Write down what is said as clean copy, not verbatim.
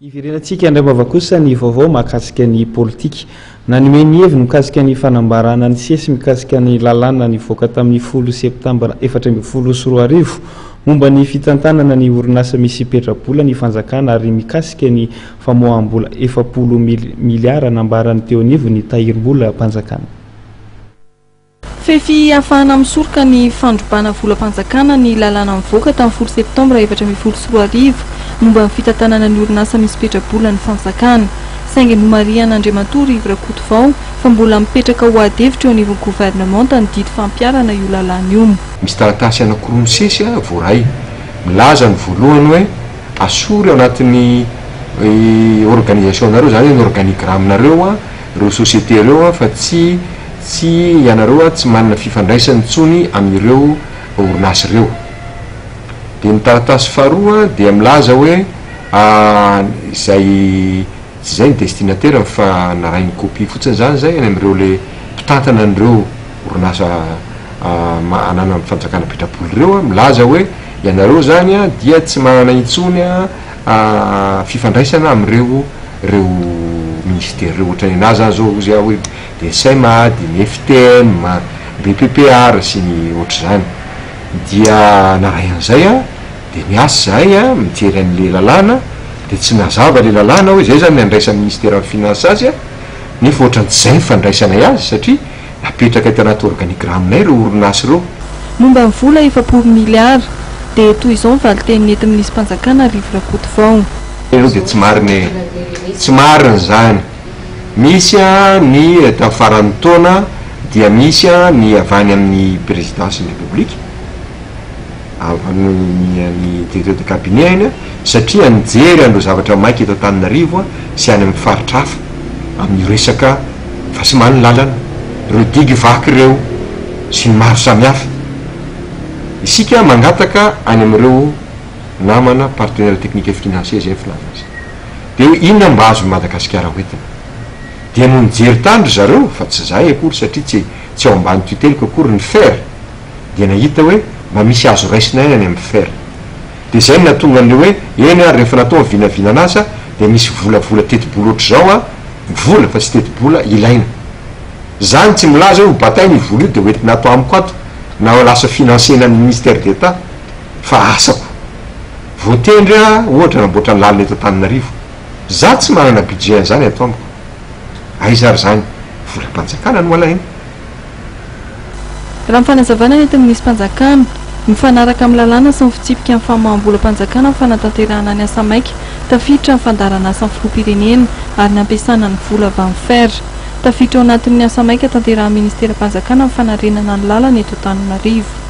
Hiverenantsika indray am-bava kosa ny vaovao mahakasika ny politika. Nanome ny heviny mikasika ny fanambarana nisesy mikasika ny lalàna nivoaka tamin'ny folo septambra 2014 momba ny fitantanana ny orinasa misy petrabola ny fanjakana ary mikasika ny famoaham-bola 40 miliara nambarany teo anivon'ny tahirim-bolam-panjakana. Fefy ahafahana misoroka ny fandrobana volam-panjakana ny lalàna nivoaka tamin'ny folo septambra 2014 momba ny fitantanana ny orinasa misy petrabolan'ny fanjakana. Saingy nomarihan'Andriamatoa Rivo Rakotovao fa mbola mipetraka ho ady hevitra eo anivon'ny governemanta ny didy fampiharana io lalàna io. Misy taratasy anankiroa misesy voaray. Milaza ny voalohany hoe asory ao anatin'ny organisation-nareo, izany hoe ny organigramme-nareo ireo société ireo fa tsy Tsy ianareo tsy manana fifandraisana intsony amin'ireo orinasa ireo. Dia ny taratasy faharoa dia milaza hoe izay tsy izay ny destinataire fa narahin'ny copie fotsiny izany izay any amin'ireo le mpitantana an'ireo orinasa ananan'ny fanjakana petrabola ireo milaza hoe ianareo izany dia tsy manana intsony fifandraisana amin'ireo ireo ministera ireo. Ohatran'ny anah izany izao hozy aho hoe DSM, dia ny FTM, BPPR sy ny ohatr'izany. Dia naray an'izay aho, dia niasa izahay an, mijery an'ilay lalàna, dia tsy nazava ilay lalàna hoe izay izany ny andraisan'ny ministeran'ny finance azy an, nefa ohatran'ny tsy izay ny fandraisanay azy satria napetraka eto anaty organigramme-nay ireo orinasa ireo. Momba ny vola 40 miliara, dia toy izao ny valinteny nentin'ny minisi-panjakana Rivo Rakotovao. Ireo dia tsy marina e! Tsy marina izany. Misy ny tamin'ny faran'ny taona dia misy ny avy any amin'ny présidence ny République, avy any ny directeur de cabinet any satria nijery an'ireo zavatra maika eto Antananarivo sy any amin'ny faritra hafa amin'io resaka fahasiman'ny lalana, ireo digue vaky ireo sy ny maro samihafa. Isika mangataka any amin'ireo namana partenaires techniques et financiers izay ny filazana azy. Dia hoe inona mba azon'i Madagasikara hoentina? Dia nony nijery tany ry zareo, fa tsy izahay akory satria tsy tsy ao ambany tutelle-ko akory ny fer, dia nahita hoe mba misy azo raisina ihany any amin'ny fer. Dia izay no nahatonga an'ilay hoe eny ary rehefa natao ny vinavinan'asa dia misy volavola tetibola ohatr'izao an, vola fa tsy tetibola ilaina. Izany tsy milaza hoe ho bataina io vola io dia hoentina ato amiko ato na ho lasa financer-na ny ministère d'Etat fa asako. Voatendry aho ohatra hanamboatra ny lalana eto Antananarivo. Za tsy manana budget an'izany ato amiko. Aiza ary izany volam-panjakana no alaina? Raha ny fanazavana nentin'ny minisim-panjakana, mifanaraka amin'ny lalàna sy ny fitsipika amin'ny famoaham-bolam-panjakana ny fanatanterahana ny asa maika tafiditra amin'ny fandaharan'asan'ny filoham-pirenena ary ny ampiasana ny vola avy amin'ny fer. Tafiditra ao anatin'ny asa maika tanterahin'ny ministeram-panjakana ny fanarenana ny lalana eto Antananarivo.